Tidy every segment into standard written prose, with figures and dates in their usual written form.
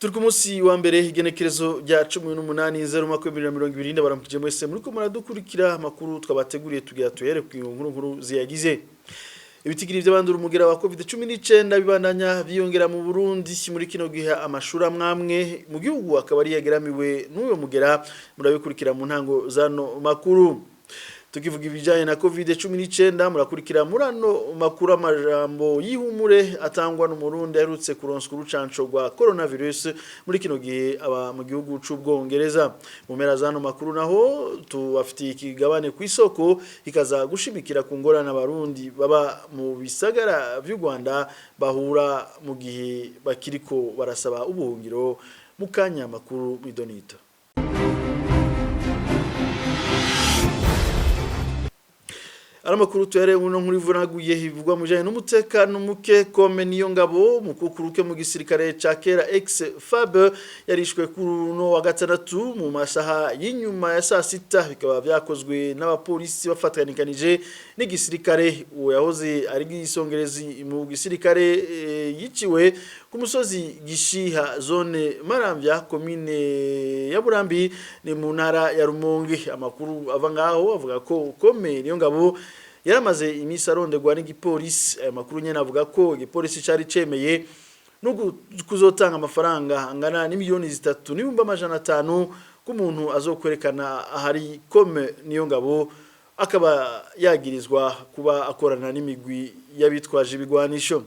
Turi ku munsi wa mbere, igenekerezo rya 18/0 2020. Baramukije mwese muriko muradukurikira. Amakuru twabateguriye tugira tuhere ku nkuru nkuru ziyagize. Ibitigiri by'abandura umugera wa COVID-19 bibandanya biyongera mu Burundi. Muri kino gihe amashuri amwamwe mu gihugu akaba ari yageramiwe n'uyo mugera. Murabikurikira mu ntango zano makuru. Tukivuga ibijanye na COVID-19, murakurikira murano makuru amajambo y'ihumure atangwa n'Umurundi aherutse kuronswa urucanco rwa coronavirus, muri kino gihe aba mu gihugu c'Ubwongereza. Mu mpera zano makuru naho tubafitiye ikigabane ku isoko, ikaza gushimikira ku ngorane Abarundi baba mu bisagara vy'u Rwanda bahura mu gihe bakiriko barasaba ubuhungiro. Mu kanya makuru midonito. Aramakuru tuhere uno nkuru ivunaguye ivugwa mu bijanye n'umutekano muke. Kome niyo ngabo mukukuruke mu gisirikare ca kera ex FAB yarishwe kuri uno wa gatandatu mu masaha y'inyuma ya saa sita, bikaba vyakozwe n'abapolisi bafatanikanije n'igisirikare. Uwo yahoze ari gisongerezi mu gisirikare yiciwe ku musozi Gishiha, zone Maramvya, komine ya Burambi, ni mu ntara ya Rumonge. Amakuru ava ngaho avuga ko Kome niyo ngabo yaramaze iminsi arondegwa n'igipolisi. Aya makuru nyene avuga ko igipolisi cari cemeye no kuzotanga amafaranga angana n'3,500,000 k'umuntu azokwerekana ahari Kome niyo ngabo, akaba yagirizwa kuba akorana n'imigwi y'abitwaje ibigwanisho.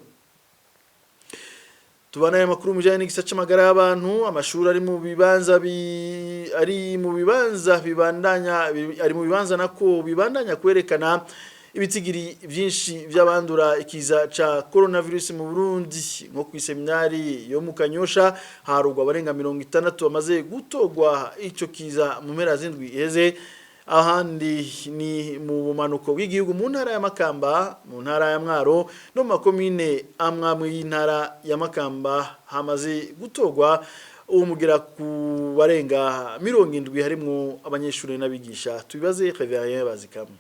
Tubana aya makuru mujanye n'igisa c'amagara y'abantu. Amashuri ari mu bibanza ari mu bibanza bibandanya ari mu bibanza nako bibandanya kwerekana ibitigiri vyinshi vy'abandura ikiza ca coronavirus mu Burundi. Nko ku seminari yo mu Kanyosha harugwa abarenga 60 bamaze gutogwa ico kiza mu mpera z'indwi iheze. Ahandi ni mu bumanuko bw'igihugu, mu ntara ya Makamba, mu ntara ya Mwaro no mu makomine amwamwe y'intara ya Makamba hamaze gutogwa uwo mugera ku barenga 70, harimwo abanyeshuri n'abigisha. Tubibaze Reverien Bazikamwe.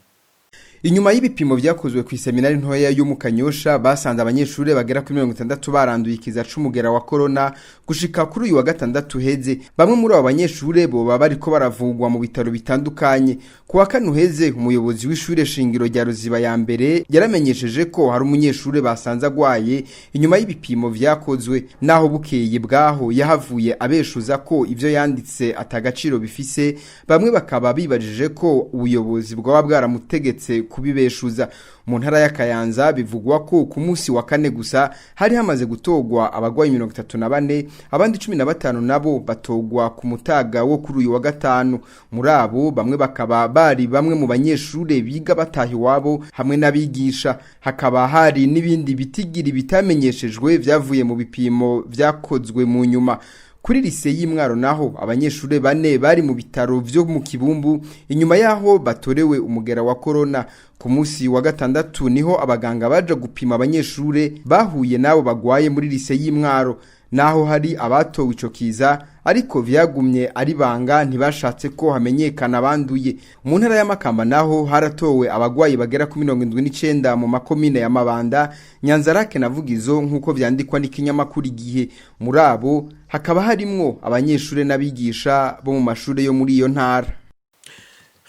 Inyuma y'ibipimo vyakozwe ku seminari ntoya yo mu Kanyosha, basanze abanyeshuri bagera kuri 60 baranduye ikiza c'umugera wa corona gushika kuri uyu wa gatandatu heze. Bamwe muri abo banyeshuri boba bariko baravugwa mu bitaro bitandukanye. Ku wa kane uheze, umuyobozi w'ishure shingiro rya Ruziba ya mbere yaramenyesheje ko hari umunyeshure basanze agwaye inyuma y'ibipimo vyakozwe, naho bukeye bwaho yahavuye abeshuza ko ivyo yanditse atagaciro bifise. Bamwe bakaba bibajije ko ubuyobozi bwaba bwaramutegetse kubibeshuza. Mu ntara ya Kayanza bivugwa ko ku munsi wa kane gusa hari hamaze gutogwa abagwayi 34, abandi 15 nabo batogwa ku mutaga wo kuri uyu wa gatanu. Muri abo bamwe bakaba bari bamwe mu banyeshure biga bataha iwabo hamwe n'abigisha. Hakaba hari n'ibindi bitigiri bitamenyeshejwe vyavuye mu bipimo vyakozwe mu nyuma. Kuri lise y'Imwaro naho abanyeshure bane bari mu bitaro vyo mu Kibumbu inyuma yaho batorewe umugera wa corona. Ku munsi wa gatandatu niho abaganga baja gupima abanyeshure bahuye nabo bagwaye muri lise y'Imwaro. Naho hari abatowe ico kiza, ariko vyagumye ari banga, ntibashatse ko hamenyekana abanduye. Mu ntara ya Makamba naho haratowe abagwayi bagera ku 79 mu makomine ya Mabanda, Nyanzarake na Vugizo, nk'uko vyandikwa n'ikinyamakuru Igihe. Muri abo hakaba harimwo abanyeshure n'abigisha bo mu mashure yo muri iyo ntara.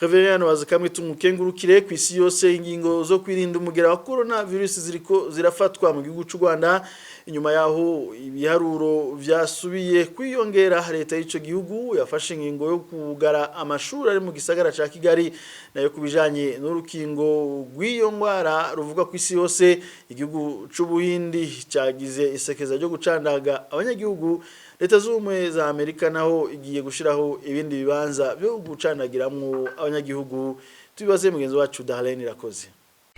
Reverien Bazikamwe, tumukengurukire. Ku isi yose ingingo zo kwirinda umugera wa coronavirus ziriko zirafatwa. Mu gihugu c'u Rwanda, inyuma yaho ibiharuro vyasubiye kwiyongera, leta y'ico gihugu yafashe ingingo yo kugara amashuri ari mu gisagara ca Kigali. Nayo kubijanye n'urukingo rw'iyo ngwara ruvuga ku isi yose, igihugu c'Ubuhindi cagize isekeza ryo gucandaga abanyagihugu. Leta z'Ubumwe za Amerika naho igiye gushiraho ibindi bibanza byo gucandagiramwo abanyagihugu. Tubibaze mugenzi wacu Darlene Irakoze.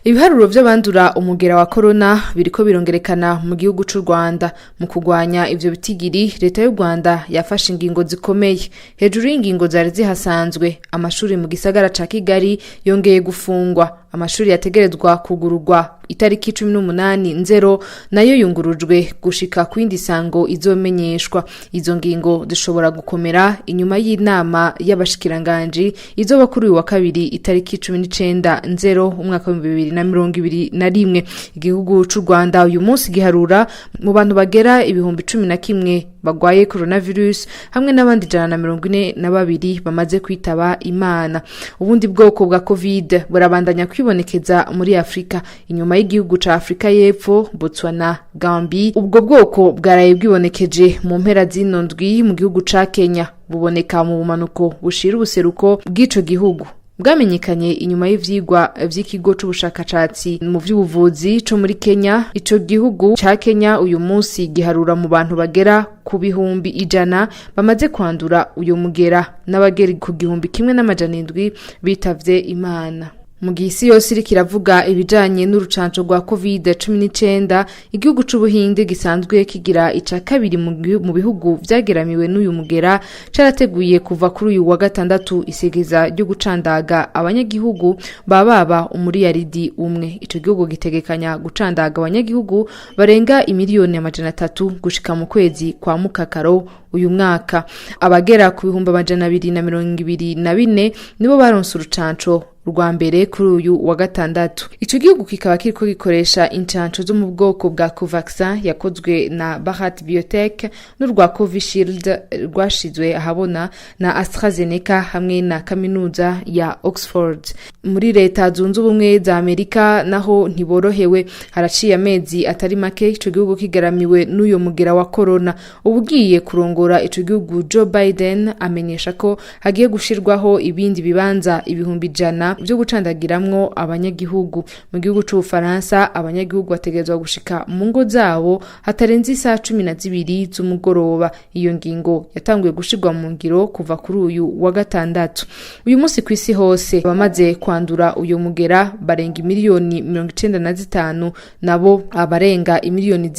Ibiharuro vy'abandura umugera wa corona biriko birongerekana mu gihugu c'u Rwanda. Mu kugwanya ivyo bitigiri, leta y'u Rwanda yafashe ingingo zikomeye. Hejuru y'ingingo zari zihasanzwe, amashuri mu gisagara ca Kigali yongeye gufungwa. Amashuri yategerezwa kugururwa itariki 18 Nzero nayo yungurujwe gushika kwindi sango izomenyeshwa. Izo ngingo zishobora gukomera inyuma y'inama y'abashikiranganji izoba kuri uyu wa kabiri itariki 19 Nzero umwaka wa 2021. Igihugu c'u Rwanda uyu munsi giharura mu bantu bagera 11,000. bagwaye coronavirus hamwe n'abandi 142 bamaze kwitaba Imana. Ubundi bwoko bwa COVID burabandanya kwibonekeza muri Afrika inyuma y'igihugu ca Afrika y'Epfo, Botswana, Gambie. Ubwo bwoko bwaraye bwibonekeje mu mpera zino ndwi mu gihugu ca Kenya, buboneka mu bumanuko bushira ubuseruko bw'ico gihugu. Bwamenyekanye inyuma y'ivyigwa vy'ikigo c'ubushakashatsi mu vy'ubuvuzi co muri Kenya. Ico gihugu ca Kenya uyu munsi giharura mu bantu bagera ku 100,000 bamaze kwandura uyu mugera n'abagera ku 1700 bitavye Imana. Mu gihe isi yose iriko iravuga ibijanye n'urucanco rwa COVID-19, igihugu c'Ubuhinde gisanzwe kigira ica kabiri mu bihugu vyageramiwe n'uyu mugera carateguye kuva kuri uyu wa gatandatu isekeza ryo gucandaga abanyagihugu bababa 1 umuriyaridi. Ico gihugu gitegekanya gucandaga abanyagihugu barenga 300,000,000 gushika mu kwezi kwa Mukakaro uyu mwaka. Abagera ku 224,000 nibo baronse urucanco rwa mbere kuri uyu wa gatandatu. Ico gihugu kikaba kiriko gikoresha incanco zo mu bwoko bwa Covaxin yakozwe na Bharat Biotech n'urwa Covishield rwashizwe ahabona na AstraZeneca hamwe na kaminuza ya Oxford. Muri Leta Zunze Ubumwe za Amerika naho ntiborohewe. Haraciye amezi atari make ico gihugu kigaramiwe n'uyo mugera wa corona. Ubugiye kurongora ico gihugu, Joe Biden, amenyesha ko hagiye gushirwaho ibindi bibanza 100,000 vyo gucandagiramwo abanyagihugu. Mu gihugu c'Ubufaransa, abanyagihugu bategerezwa gushika mu ngo zabo hatarenze isaha 12 z'umugoroba. Iyo ngingo yatanguye gushirwa mu ngiro kuva kuri uyu wa gatandatu. Uyu munsi ku isi hose abamaze kwandura uyu mugera barenga 95,000,000, nabo abarenga 2 miliyoni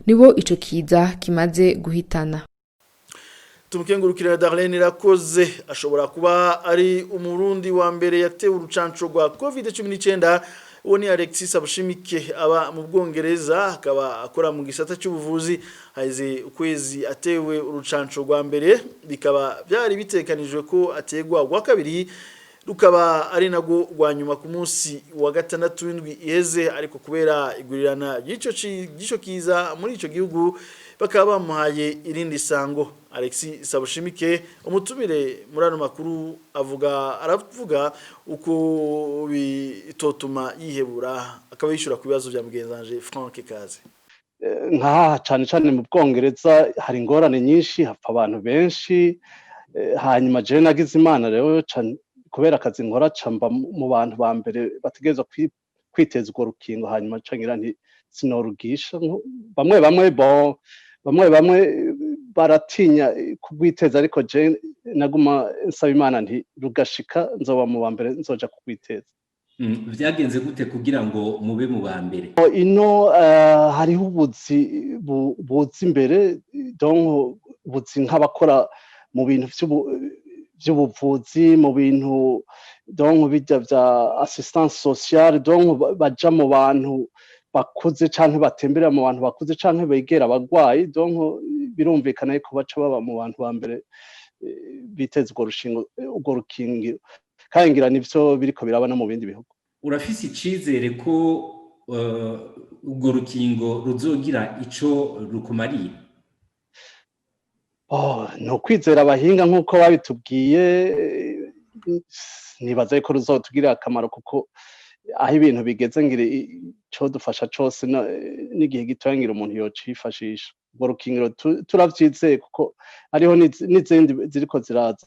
nibo ico kiza kimaze guhitana. Tumukengurukira Darlene Irakoze. Ashobora kuba ari Umurundi wa mbere yatewe urucanco rwa COVID-19. Uwo ni Alexis Abushimike, aba mu Bwongereza, akaba akora mu gisata cy'ubuvuzi. Haize ukwezi atewe urucanco rwa mbere, bikaba byari bitekanijwe ko ategwa rwa kabiri, rukaba ari nagwo rwa nyuma, ku munsi wa gatandatu w'indwi iheze, ariko kubera igurirana ry'ico kiza muri ico gihugu bakaba bamuhaye irindi sango. Alexis Sabushimike, umutumire muri ano makuru, avuga aravuga uko bitotuma yihebura, akaba yishura ku bibazo bya mugenzanje Frank Kaze. Nkaha cyane cyane mu Bwongereza hari ingorane nyinshi, hapfa abantu benshi. Hanyuma jewe nagize Imana rero, kubera akazi nkora, mba mu bantu ba mbere bategerezwa kwiteza urwo rukingo. Hanyuma ngira nti sinorugisha. Bamwe bamwe bo bamwe bamwe baratinya kurwiteza, ariko je naguma nsaba Imana nti rugashika nzoba mu ba mbere nzoja kurwiteza. Vyagenze gute kugira ngo mube mu ba mbere? Ino hariho ubuzi buza imbere, donc ubuzi nk'abakora mu bintu vy'ubuvuzi, mu bintu donc bijya vya assistance sociale, donc baja mu bantu bakuze canke batemberera mu bantu bakuze canke begera abagwayi. Donc birumvikana yuko baca baba mu bantu ba mbere biteza urwo rushingo, urwo rukingiro. Kandi ngira nivyo biriko biraba no mu bindi bihugu. Urafise icizere ko urwo rukingo ruzogira ico rukumariye? Oh, ni ukwizera abahinga nk'uko babitubwiye. Nibaza yuko ruzotugirira akamaro, kuko aho ibintu bigeze ngira ico dufasha cose n'igihe gitoya ngira umuntu yocifashisha urwo rukingiro. Turavyizeye kuko hariho n'izindi ziriko ziraza,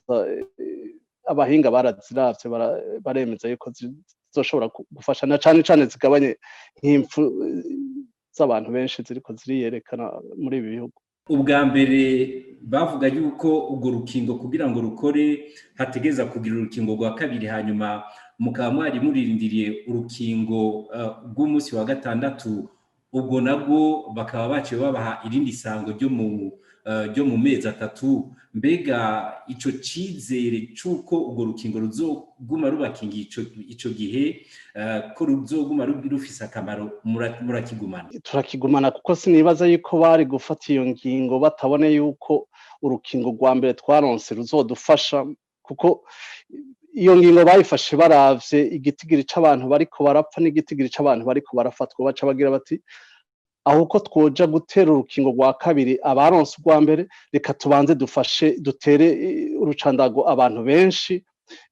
abahinga baraziravye baremeza yuko zizoshobora gufasha, na cane cane zigabanye nk'impfu z'abantu benshi ziriko ziriyerekana muri ibi bihugu. Ubwa mbere bavuga yuko urwo rukingo kugira ngo rukore hategeza kugira urukingo rwa kabiri, hanyuma mukaba mwari murindiriye urukingo rw'umunsi wa gatandatu, ubwo nabwo bakaba baciye babaha irindi sango ryo mu mezi 3. Mbega ico cizere c'uko urwo rukingo ruzoguma rubakingiye ico gihe, ko ruzoguma rufise akamaro, murakigumana? Turakigumana, kuko sinibaza yuko bari gufata iyo ngingo batabone yuko urukingo rwa mbere twaronse ruzodufasha, kuko iyo ngingo bayifashe baravye igitigiri c'abantu bariko barapfa n'igitigiri c'abantu bariko barafatwa, baca bagira bati Aho uko twoja gutera urukingo rwa kabiri abaronse urwa mbere, reka tubanze dufashe dutere urucandago abantu benshi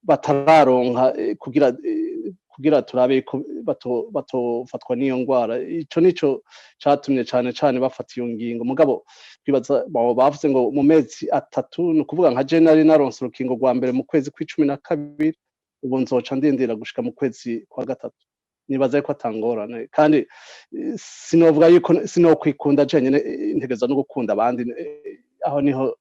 batararonka kugira turabe ko batofatwa n'iyo ndwara. Ico nico catumye cane cane bafata iyo ngingo. Mugabo twibaza bavuze ngo mu mezi 3, ni ukuvuga nka je nari naronse urukingo rwa mbere mu kwezi kw'12, ubu nzoca ndindira gushika mu kwezi kwa gatatu. Nibaza yuko atangorane, kandi sinovuga yuko sinokwikunda jenyene, ntegerezwa no gukunda abandi. Aho niho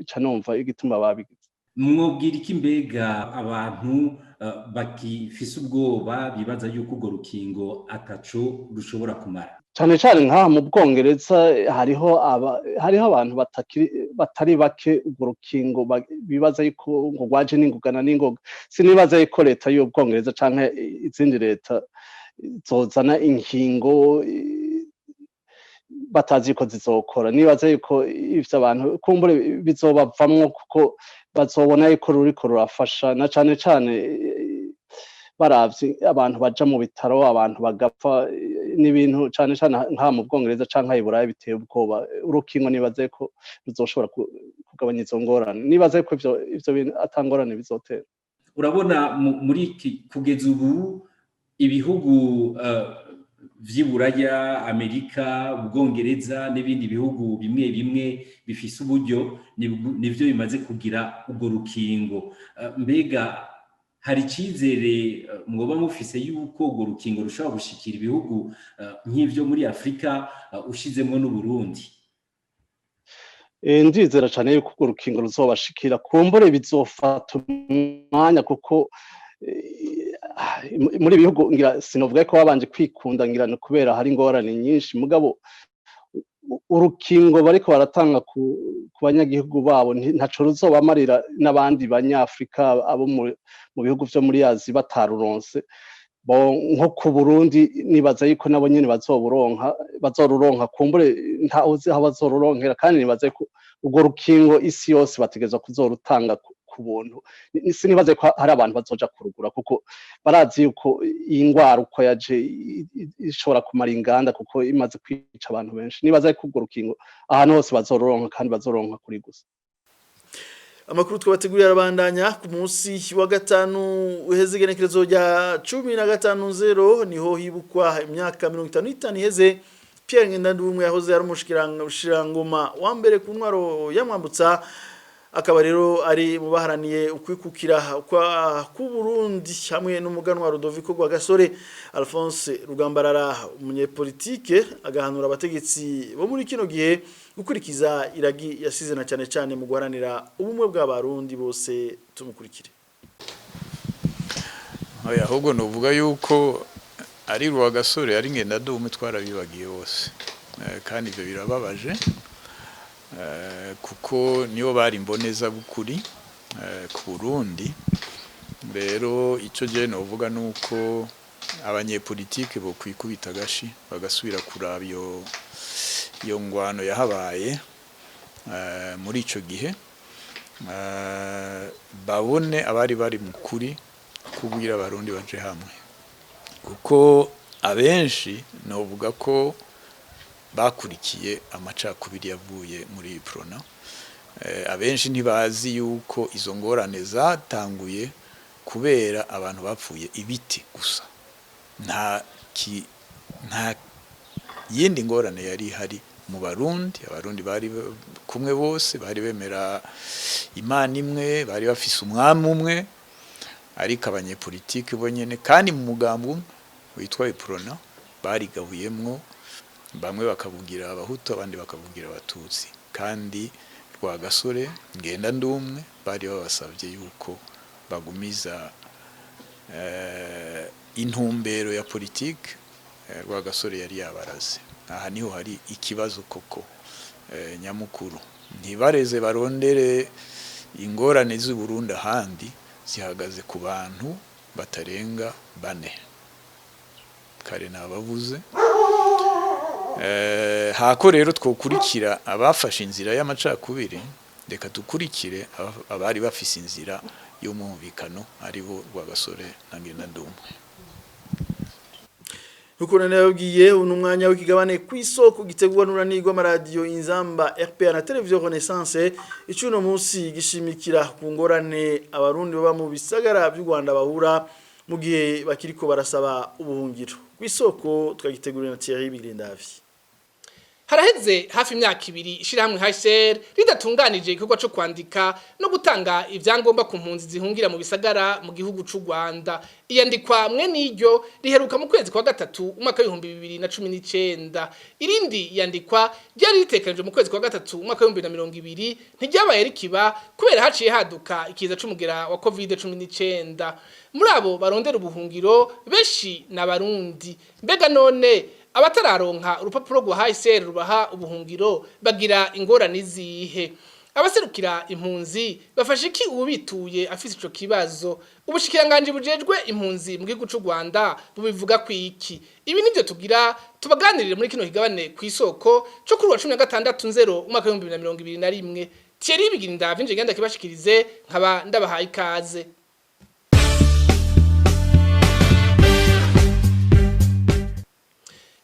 ca numva igituma babigize. Mwobwira iki mbega abantu bakifise ubwoba, bibaza yuko urwo rukingo ataco rushobora kumara? Cane cane nk'aha mu Bwongereza hariho abantu batari bake urwo rukingo bibaza yuko ngo rwaje n'ingugana n'ingoga. Sinibaza yuko leta y'Ubwongereza canke izindi leta zozana inkingo batazi yuko zizokora. Nibaza yuko ivyo abantu kumbure bizobavamwo, kuko bazobona yuko ruriko rurafasha, na cane cane baravye abantu baja mu bitaro, abantu bagapfa, n'ibintu cane cane nka mu Bwongereza canke i Burayi biteye ubwoba. Urukingo nibaze ko ruzoshobora kugabanya izo ngorane. Nibaze ko ivyo bintu ata ngorane bizotera. Urabona muri iki kugeza ubu ibihugu vy'iburaya, Amerika, Ubwongereza n'ibindi bihugu bimwe bimwe bifise uburyo nivyo bimaze kugira urwo rukingo. Mbega hari icizere mwoba mufise yuko urwo rukingo rushobora gushikira ibihugu nk'ivyo muri Afrika, ushizemwo n'Uburundi? Ndizera cane yuko urwo rukingo ruzobashikira. Kumbure bizofata umwanya, kuko muri ibihugu ngira sinovuga ko babanje kwikunda, ngira ni kubera hari ingorane nyinshi. Mugabo urukingo bariko baratanga ku banyagihugu babo ntaco ruzobamarira n'abandi banyafrika abo mu bihugu vyo muri Azi bataruronse. Nko ku Burundi nibaza yuko nabo nyene bazoruronka. Kumbure ntawuzi aho bazoruronkera, kandi nibaza ko urwo rukingo isi yose bategerezwa kuzorutanga ku buntu. Sinibaze ko hari abantu bazoja kurugura, kuko barazi yuko iyi ndwara uko yaje ishobora kumara inganda, kuko imaze kwica abantu benshi. Nibaza ko urwo rukingo ahantu hose bazoruronka, kandi bazoronka kuri gusa. Amakuru twabateguriye arabandanya. Ku munsi wa gatanu uheze, igenekerezo rya 15/0, niho hibukwa imyaka 55 iheze Pierre Ngendandumwe yahoze ari umushikirangoma wa mbere ku ntwaro ya Mwambutsa, akaba rero ari mu baharaniye ukwikukira kwa ku Burundi hamwe n'umuganwa Rudoviko Rwagasore. Alphonse Rugambarara, umunyepolitike, agahanura abategetsi bo muri kino gihe gukurikiza iragi yasize, na cyane cyane mu guharanira ubumwe bw'abarundi bose. Tumukurikire. Oya, ahubwo nuvuga yuko ari Rwagasore, ari Ngendandumwe, twarabibagiye bose. Kandi ibyo birababaje, kuko nibo bari imboneza bukuri ku Burundi. Rero icyo gihe novuga nuko abanyepolitike bo kwikubita agashi, bagasubira kuraba iyo ngwano yahabaye muri ico gihe, babone abari bari mu kuri kubwira abarundi baje hamwe, kuko abenshi novuga ko bakurikiye amacakubiri yavuye muri Uprona. Abenshi ntibazi yuko izo ngorane zatanguye kubera abantu bapfuye ibiti gusa, nta yindi ngorane yari ihari mu Barundi. Abarundi bari kumwe bose, bari bemera Imana imwe, bari bafise umwami umwe, ariko abanyepolitike bo nyene, kandi mu mugambi umwe witwa Uprona, barigabuyemwo, bamwe bakavugira abahutu, abandi bakavugira abatutsi. Kandi Rwagasore, Ngendandumwe bari babasabye yuko bagumiza intumbero ya politike Rwagasore yari yabaraze. Aha niho hari ikibazo koko nyamukuru. Ntibareze barondere ingorane z'u Burundi ahandi, zihagaze ku bantu batarenga bane kare nabavuze. Hako rero twokurikira abafashe inzira y'amacakubiri, reka dukurikire abari bafise inzira y'umwumvikano, aribo Rwagasore na Ngendandumwe. Nkuko nababwiye, uno mwanya w'ikigabane Kw'Isoko gitegurwa n'urunani rw'amaradiyo Inzamba, RPA na Televiziyo Renaissance. Icuno munsi gishimikira ku ngorane Abarundi baba mu bisagara by'u Rwanda bahura mu gihe bakiriko barasaba ubuhungiro. Kw'Isoko twagiteguriwe na Thierry Bigirindavi. Haraheze hafi imyaka 2 ishirahamwe HCR ridatunganije igikorwa cyo kwandika no gutanga ivyangombwa ku mpunzi zihungira mu bisagara mu gihugu c'u Rwanda. Iyandikwa mwe n'iryo riheruka mu kwezi kwa gatatu umwaka w'2019. Irindi yandikwa ryari ritekanijwe mu kwezi kwa gatatu umwaka w'2020 ntiryabaye rikiba kubera haciye haduka ikiza c'umugera wa COVID-19. Muri abo barondera ubuhungiro, benshi n'Abarundi. Mbega none abatararonka urupapuro rwa HCR rubaha ubuhungiro bagira ingorane izihe? Abaserukira impunzi bafashe iki ubituye afise ico kibazo? Ubushikiranganje bujejwe impunzi mu gihugu c'u Rwanda bubivuga kwiki? Ibi nivyo tugira tubaganirire muri kino kigabane Kw'Isoko co kuri wa 16 nzero umwaka w'2021. Thierry Bigirinda vinje genda kibashikirize, nkaba ndabahaye ikaze.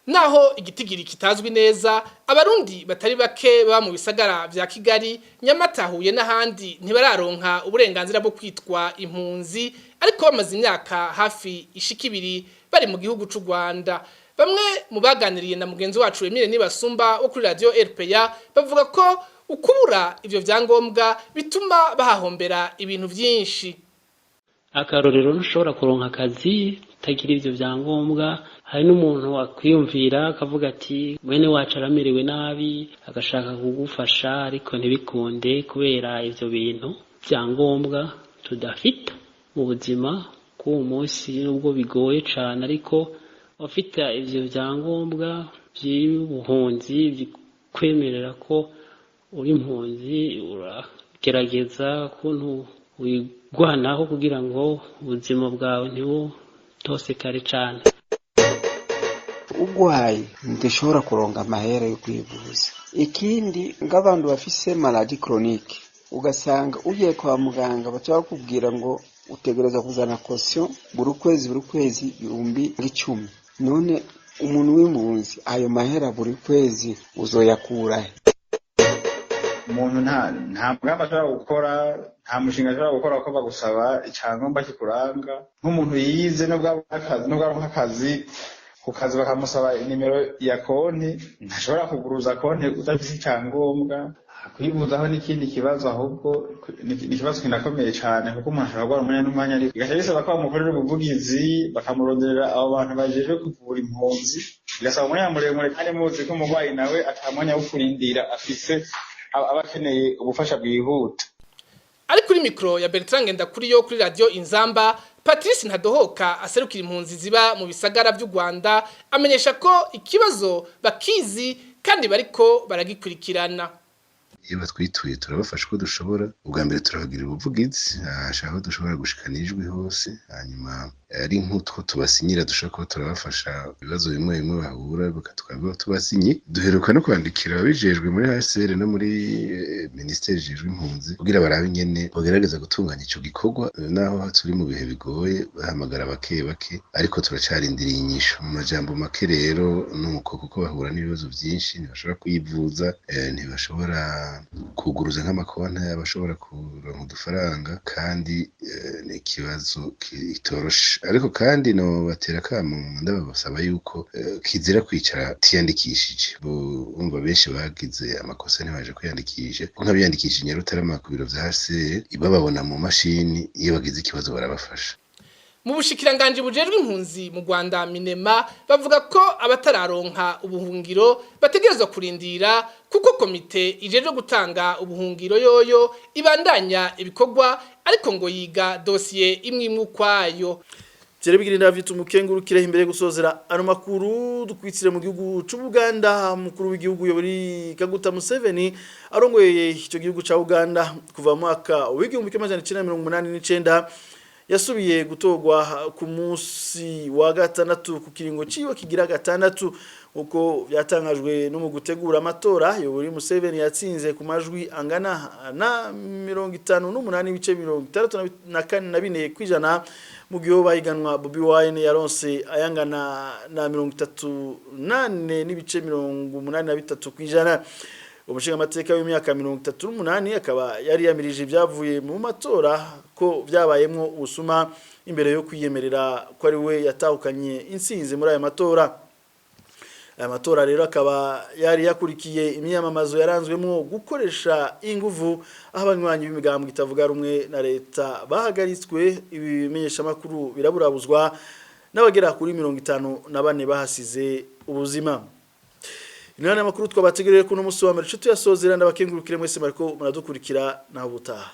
Naho igitigiri kitazwi neza, Abarundi batari bake baba mu bisagara vya Kigali, Nyamata, Huye n'ahandi ntibararonka uburenganzira bwo kwitwa impunzi, ariko bamaze imyaka hafi ishika 2 bari mu gihugu c'u Rwanda. Bamwe mu baganiriye na mugenzi wacu Emile Nibasumba wo kuri radio RPA bavuga ko ukubura ivyo vyangombwa bituma bahahombera ibintu vyinshi. Akarorero, ntushobora kuronka akazi utagira ivyo vyangombwa. Hari n'umuntu akwiyumvira akavuga ati mwene wacu aramerewe nabi, agashaka kugufasha ariko ntibikunde kubera ivyo bintu vyangombwa tudafita mu buzima bw'uwo munsi. Nubwo bigoye cane, ariko abafite ivyo vyangombwa vy'ubuhunzi bikwemerera ko uri impunzi, uragerageza ukuntu wigwanaho kugira ngo ubuzima bwawe ntibutosekare cane. Ugwaye ntidushobora kuronka amahera yo kwivuza. Ikindi, nk'abantu bafise maladie chronique, ugasanga ugiye kwa muganga baca bakubwira ngo utegereza kuzana caution buri kwezi, buri kwezi 10,000. None umuntu w'impunzi ayo mahera buri kwezi uzoyakurahe? Umuntu nta mugambi ashobora gukora, nta mushinga ashobora gukora ko bagusaba icyangombwa kikuranga. Nk'umuntu yize, nubwo aronka akazi, ku kazi bakamusaba nimero ya konti, ntashobora kuguruza konti udafise icyangombwa. Kwivuzaho n'ikindi kibazo, ahubwo ni ikibazo kinakomeye cyane, kuko umuntu ashobora kurwara umwanya n'umwanya, ariko bigaca bisaba ko bamukorera ubuvugizi, bakamuronderera abo bantu bajejwe kuvura impunzi, bigasaba umwanya muremure, kandi muzi ko umurwayi nawe ata mwanya wo kurindira afise, aba akeneye ubufasha bwihuta. Ari kuri mikro ya Bertrand Ngendakuriyo kuri radio Inzamba, Patrice Ntadohoka aserukira impunzi ziba mu bisagara vy'u Rwanda amenyesha ko ikibazo bakizi kandi bariko baragikurikirana. Iyo batwituye turabafasha uko dushobora. Ubwa mbere turabagira ubuvugizi ashaka ko dushobora gushikana ijwi hose, hanyuma ari nk'utwo tubasinyira dushobora kuba turabafasha ibibazo bimwe bimwe bahura tukaba tubasinye. Duheruka no kwandikira ababijejwe muri HCR no muri minisiteri ijejwe impunzi kugira barabe ingene bagerageza gutunganya ico gikorwa. Naho turi mu bihe bigoye, bahamagara bake bake, ariko turacarindiriye inyishu. Mu majambo make rero nuko, kuko bahura n'ibibazo vyinshi, ntibashobora kwivuza, ntibashobora kuguruza nk'amakonti abashobora kuronka udufaranga, kandi ni ikibazo kitoroshe. Ariko kandi no batera akamo, ndabasaba yuko kizira kwicara tiyandikishije. Bumva benshi bagize amakosa ntibaje kwiyandikisha, ko nk'abiyandikishije Nyarutarama ku biro vya HCR bababona mu mashini, iyo bagize ikibazo barabafasha. Mu bushikiranganje bujejwe impunzi mu Rwanda, Minema, bavuga ko abatararonka ubuhungiro bategerezwa kurindira, kuko komite ijejwe gutanga ubuhungiro yoyo ibandanya ibikorwa, ariko ngo yiga dosiye imwe imwe ukwayo. Thierry David, umukengurukire. Imbere gusozera ano makuru, dukwitsire mu gihugu c'u Buganda. Mukuru w'igihugu Yoweri Kaguta Museveni arongoye ico gihugu ca Uganda kuva mu mwaka w'1989, yasubiye gutorwa ku munsi wa gatandatu ku kiringo ciwe kigira gatandatu. Uko byatangajwe no mu gutegura amatora, Yoweri Museveni yatsinze ku majwi angana na 58.64%, mu gihe bahiganwa Bobi Wine yaronse ayangana na 34.83%. Umushingamateka w'imyaka 38 akaba yari yamirije ibyavuye mu matora ko byabayemwo ubusuma, imbere yo kwiyemerera ko ari we yatahukanye intsinzi muri aya matora. Aya matora rero akaba yari yakurikiye imyamamazo yaranzwemo gukoresha inguvu, aho abanywanyi b'imigambwe itavuga rumwe na leta bahagaritswe, ibi bimenyeshamakuru biraburabuzwa, n'abagera kuri 54 bahasize ubuzima. Inana makuru twabateguriye kuno musi wa mbere, tuyasozera. Ndabakengurukire mwese mariko muradukurikira, naho butaha.